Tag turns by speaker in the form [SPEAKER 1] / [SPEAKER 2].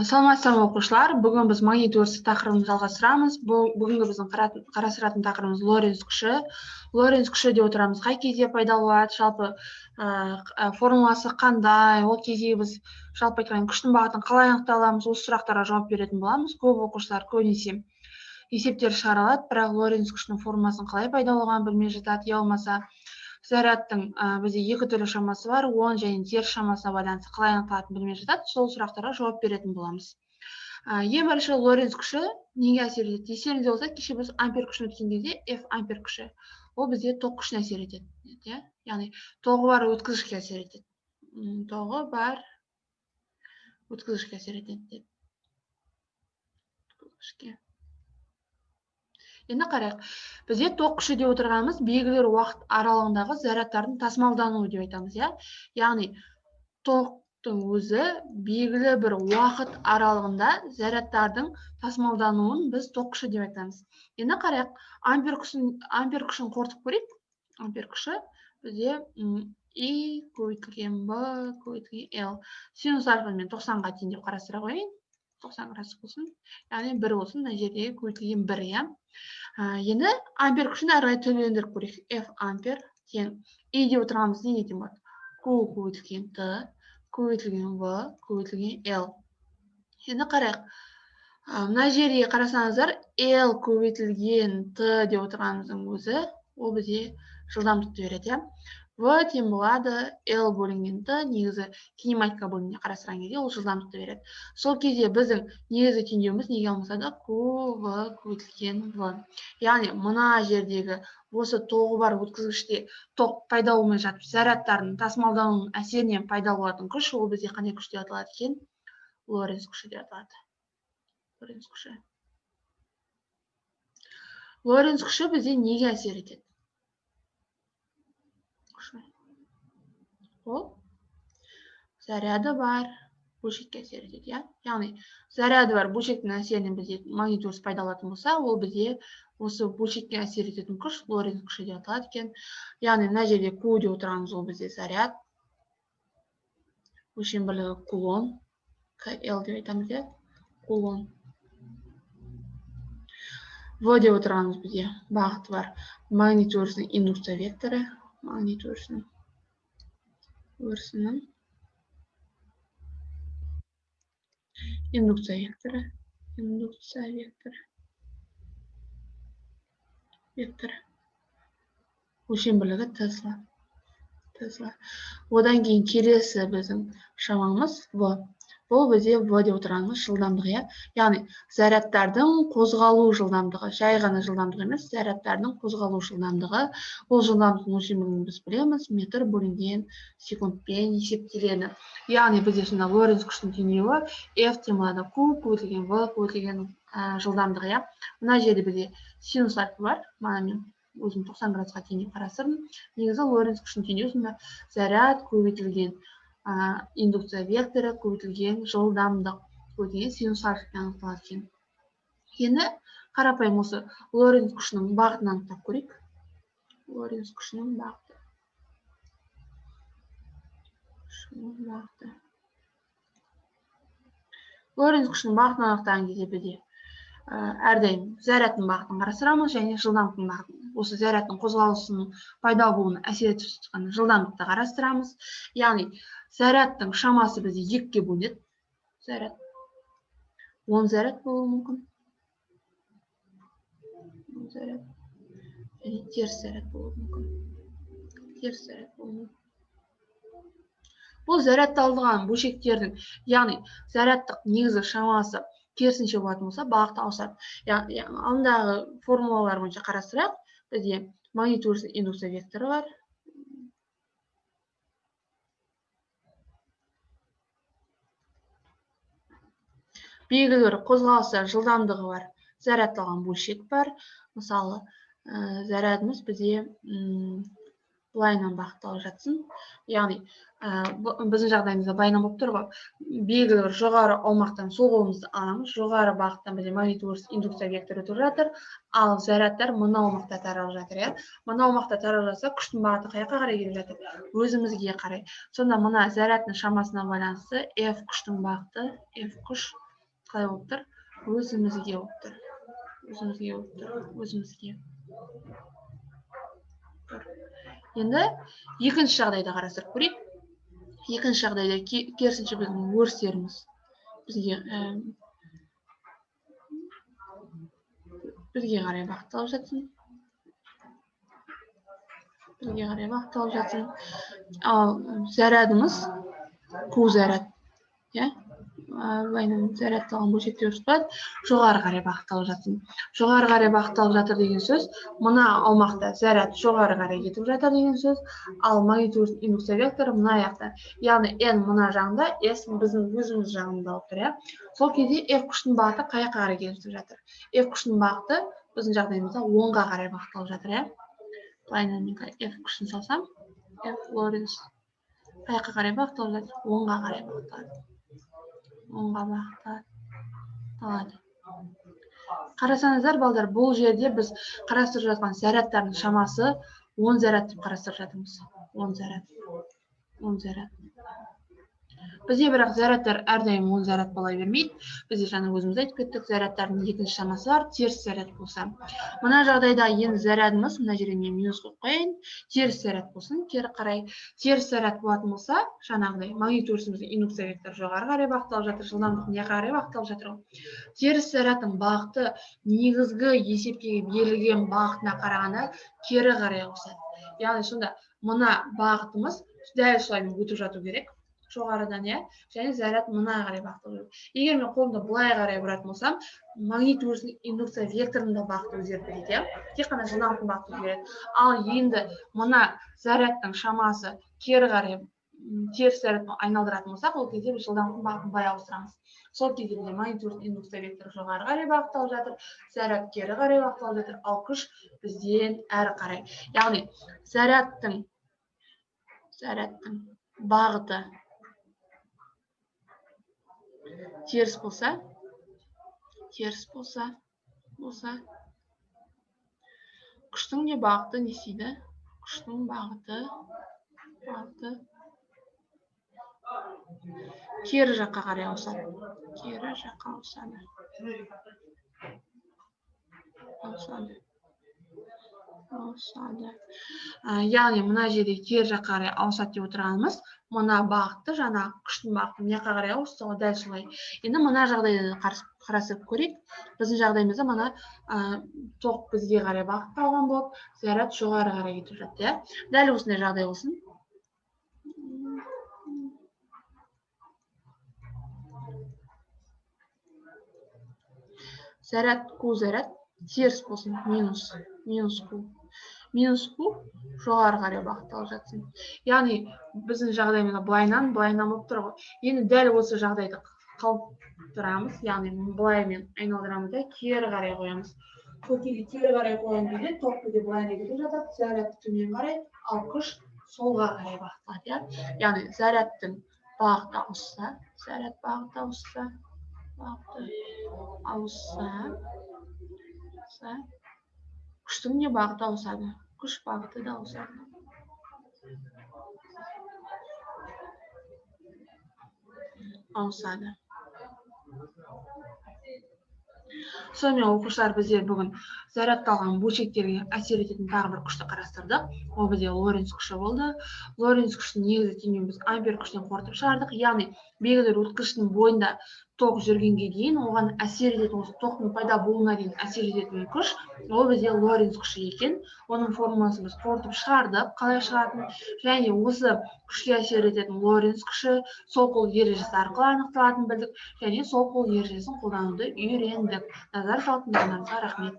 [SPEAKER 1] Саламатсыздар ма, оқушылар? Бүгін біз магнит өрісі тақырыбын жалғастырамыз. Бүгінгі біздің қарастыратын тақырыбымыз Лоренц күші. Лоренц күші деп отырамыз. Қай кезде пайда болады, жалпы формуласы қандай, ол кезде біз жалпы айтқан күштің бағытын қалай анықтай аламыз, осы сұрақтарға жауап беретін боламыз. Көп оқушылар көбінесе есептер шығара алады, бірақ Лоренц күшінің формуласын қалай пайда болғанын білмей жатады, я болмаса зарядтың бізде екі түрлі шамасы бар, оң және теріс шамасына байланысты қалай анықталатынын білмей жатады. Сол сұрақтарға жауап беретін боламыз. Ең бірінші Лоренц күші неге әсер етеді? Естеріңізде болса, кеше біз ампер күшін өткен кезде F ампер күші, ол бізде ток күшіне әсер етеді, иә? Яғни тоғы бар өткізгішке әсер етеді. Тоғы бар өткізгішке әсер етеді деп. Өткізгішке. Енді қарайық. Бізде ток күші деп отырғанымыз белгілі бір уақыт аралығындағы зарядтардың тасымалдануы деп айтамыз, иә? Яғни токтың өзі белгілі бір уақыт аралығында зарядтардың тасымалдануын біз ток күші деп айтамыз. Енді қарайық, ампер күшін қорытып көрейік. Ампер күші бізде И көбейтілген Б көбейтілген Л. Синус альфамен 90-ға тең деп қарастыра қояйын. 90 градус болсын, яғни 1 болсын, мына жердегі көбейтілген 1, иә. Енді ампер күшін әрі қарай түрлендіріп көрейік. F ампер тең И деп отырғанымыз неге тең болады? Q көбейтілген Т көбейтілген В көбейтілген L. Енді қарайық. Мына жерге қарасаңыздар, L көбейтілген Т деп отырғанымыздың өзі ол бізге жылдамдықты береді, иә. В тең болады L бөлінген Т, негізі кинематика бөліміне қарастырған кезде ол жылдамдықты береді. Сол кезде біздің негізгі теңдеуіміз неге алмасады? Q В көбейтілген В. Яғни мына жердегі осы тоғы бар өткізгіште ток пайда болмай жатып, зарядтардың тасымалдануының әсерінен пайда болатын күш, ол бізде қандай күш деп аталады екен? Лоренц күші деп аталады. Лоренц күші. Лоренц күші бізде неге әсер етеді? Ол заряды бар бөлшекке әсер етеді, иә? Яғни заряды бар бөлшектің әсерінен бізде магнит өрісі пайда болатын болса, ол бізде осы бөлшекке әсер ететін күш Лоренц күші деп аталады екен. Яғни мына жерде Q деп отырғанымыз ол бізде заряд, өлшем бірлігі кулон, КЛ деп айтамыз, иә, кулон. В деп отырғанымыз бізде бағыты бар магнит өрісінің индукция векторы, магнит өрісінің индукция векторы, индукция векторы. Өлшем бірлігі Тесла. Тесла. Одан кейін келесі біздің шамамыз В. Бұл бізде В деп отырғанымыз жылдамдығы, иә? Яғни зарядтардың қозғалу жылдамдығы, жай ғана жылдамдық емес, зарядтардың қозғалу жылдамдығы. Ол жылдамдықтың өлшемін біз білеміз, метр бөлінген секундпен есептеледі. Яғни бізде сонда Лоренц күшінің теңдеуі F тең болады Q көбейтілген В көбейтілген жылдамдығы, иә? Мына жерде бізде синус альфа бар. Мына мен өзім 90 градусқа тең деп қарастырдым. Негізі Лоренц күшінің теңдеуі сонда заряд көбейтілген индукция векторы көбейтілген жылдамдық көбейтілген синус альфамен анықталады екен. Енді қарапайым осы Лоренц күшінің бағытын анықтап көрейік. Лоренц күшінің бағыты. Күшінің бағыты. Лоренц күшінің бағытын анықтаған кезде бізде әрдайым зарядтың бағытын қарастырамыз және жылдамдықтың бағытын. Осы зарядтың қозғалысының пайда болуына әсер етіп жатқан жылдамдықты қарастырамыз. Яғни зарядтың шамасы бізде екіге бөлінеді. Заряд 10 заряд болуы мүмкін. 10 заряд және теріс заряд болуы мүмкін. Теріс заряд болуы мүмкін. Бұл зарядталған бөлшектердің, яғни зарядтық негізгі шамасы керісінше болатын болса, бағыт ауысады. Яғни алындағы формулалар бойынша қарастырайық, бізде магнит өрісінің индукция векторы бар. Белгілі бір қозғалысы жылдамдығы бар, зарядталған бөлшек бар. Мысалы, зарядымыз бізде былайынан бағытталып жатсын. Яғни, біздің жағдайымызда былайынан болып тұр ғой. Белгілі бір жоғары аумақтан сол қолымызды аламыз. Жоғары бағыттан бізде магнит өріс индукция векторы өтіп жатыр, ал зарядтар мына аумақта таралып жатыр, иә. Мына аумақта таралып жатса, күштің бағыты қай жаққа қарай келіп жатыр? Өзімізге қарай. Сонда мына зарядтың шамасына байланысты F күштің бағыты, F күш Қалай болып тұр? Өзімізге болып тұр. Өзімізге болып тұр. Өзімізге. Тұр. Енді екінші жағдайда қарастырып көрейік. Екінші жағдайда керісінше біздің өрістеріміз бізге қарай бағытталып жатсын. Бізге қарай бағытталып жатсын. Ал зарядымыз Q заряд, иә? Былайынан зарядталған бөлшектер тұрады, жоғары қарай бағытталып жатсын. Жоғары қарай бағытталып жатыр деген сөз, мына аумақта заряд жоғары қарай кетіп жатыр деген сөз, ал магнит өрісінің индукция векторы мына жақта, яғни N мына жағында, S біздің өзіміз жағында болып тұр, иә? Сол кезде F күшінің бағыты қай жаққа қарай кетіп жатыр? F күшінің бағыты біздің жағдайымызда оңға қарай бағытталып жатыр, иә? Былайынан мен F күшін салсам, F Лоренц қай жаққа қарай бағытталып жатыр? Оңға қарай бағытталады. Оңға бағытталады. Қарасаңыздар, балдар, бұл жерде біз қарастырып жатқан зарядтардың шамасы 10 заряд деп қарастырып жатырмыз. 10 заряд. 10 заряд. Бізде бірақ зарядтар әрдайым 10 заряд бола бермейді. Бізде жаңа өзіміз айтып кеттік, зарядтардың екінші шамасы бар, теріс заряд болса. Мына жағдайда енді зарядымыз, мына жерге мен минус қойып қояйын, теріс заряд болсын, кері қарай. Теріс заряд болатын болса, жаңағыдай магнит өрісіміздің индукция векторы жоғары қарай бағытталып жатыр, жылдамдық мына қарай бағытталып жатыр ғой. Теріс зарядтың бағыты негізгі есептегі берілген бағытына қарағанда кері қарай ауысады. Яғни сонда мына бағытымыз дәл солаймен өтіп жату керек жоғарыдан, иә, және заряд мына қарай бағытталып жатыр. Егер мен қолымды былай қарай бұратын болсам, магнит өрісінің индукция векторының да бағыты өзгеріп кетеді, иә, тек қана жылдамдықтың бағыты өзгереді. Ал енді мына зарядтың шамасы кері қарай, теріс зарядты айналдыратын болсақ, ол кезде біз жылдамдықтың бағытын былай ауыстырамыз. Сол кезде бізде магнит өрісінің индукция векторы жоғары қарай бағытталып жатыр, заряд кері қарай бағытталып жатыр, ал күш бізден әрі қарай. Яғни зарядтың бағыты теріс болса, күштің де бағыты не істейді? Күштің бағыты кері жаққа қарай ауысады. Кері жаққа ауысады. Ауысады. Ауысады. Яғни мына жерде кері жаққа қарай ауысады деп отырғанымыз, мына бағытты жаңа күштің бағыты мына жаққа қарай ауысты ғой, дәл солай. Енді мына жағдайды қарастырып көрейік. Біздің жағдайымызда мына тоқ бізге қарай бағытталған болып, заряд жоғары қарай кетіп жатты, иә? Дәл осындай жағдай болсын. Заряд Q заряд теріс болсын, минус Q. Минус Q жоғары қарай бағытталып жатсын. Яғни біздің жағдайымызда былайынан болып тұр ғой. Енді дәл осы жағдайды қалыптырамыз, яғни былаймен айналдырамыз да кері қарай қоямыз. Сол кезде кері қарай қойған кезде тоқ бізде былай кетіп жатады, заряд төмен қарай, ал күш солға қарай бағытталады, иә? Яғни зарядтың бағыты ауысса, заряд бағыты ауысса, күштің де бағыты ауысады. Күш бағыты да ауысады. Ауысады. Сонымен оқушылар, біздер бүгін зарядталған бөлшектерге әсер ететін тағы бір күшті қарастырдық. Ол бізде Лоренц күші болды. Лоренц күшінің негізгі теңеуін біз ампер күшінен қорытып шығардық. Яғни белгілі бір өткізгіштің бойында тоқ жүргенге дейін оған әсер ететін, осы тоқтың пайда болуына дейін әсер ететін күш, ол бізде Лоренц күші екен. Оның формуласын біз қорытып шығардық, қалай шығатынын. Және осы күшке әсер ететін Лоренц күші сол қол ережесі арқылы анықталатынын білдік. Және сол қол ережесін қолдануды үйрендік. Назар салып тыңдағандарыңызға рахмет.